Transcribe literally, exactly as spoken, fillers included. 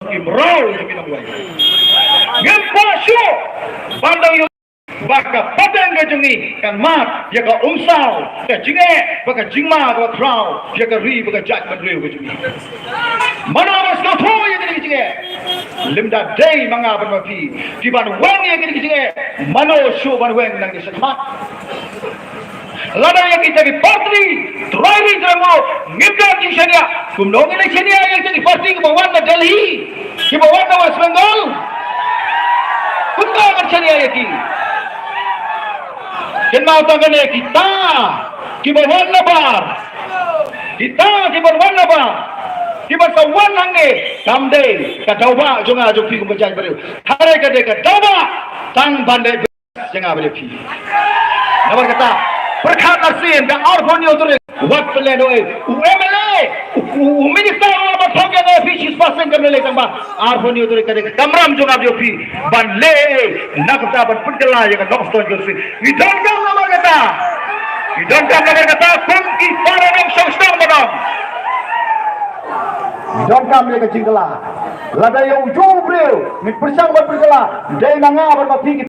Ki mraw ïa ki nongwei. Ngim kwah shuh ban dang ïoh ba ka pateng ka jong ngi kan mad ïa ka umsaw, ka jingeh bad ka jingma kaba khraw ïa ka ri bad ka jaitbynriew ka jong ngi. Mano ba sngewthuh ïa kine ki jingeh? Lymda dei ma nga bad ma phi kiban weng ïa kine ki jingeh. Mano shuh ban weng nangne shakhmat? Lada ïa kita ki parti, trai ri trai mo, ngim don jingshaniah. Kumno ngin ïa shaniah ïa kita ki parti kiba wan na Delhi, kiba wan na West Bengal? Kumno ngin shaniah ïa ki? Kynmaw tang kane, kita kiba wan na bar, kita kiba wan na bar, kiba sa wan hangne, kam dei ka daw ba jong nga jong phi kum ka jaitbynriew. Hynrei ka dei ka daw ba tang ban leh jong nga bad phi. Namar kata, pyrkhat arsien da arphew hynñiew tarik, wat pynlehnohei. U M L A, u, u, u minister u la ban thok ïa nga phi shispah sien kam leh tang ba arphew hynñiew tarik ka dei ka kamram jong nga bad phi ban leh, na kata ban pynkylla ïa ka Nongstoiñ Constituency. Ngi donkam namar kata. Ngi donkam namar kata kum ki para nongshong shnong ba dang. Ngi donkam ïa ka jingkylla. Lada ïa uju u briew ngi pyrshang ban pynkylla, dei na nga bad ma phi ki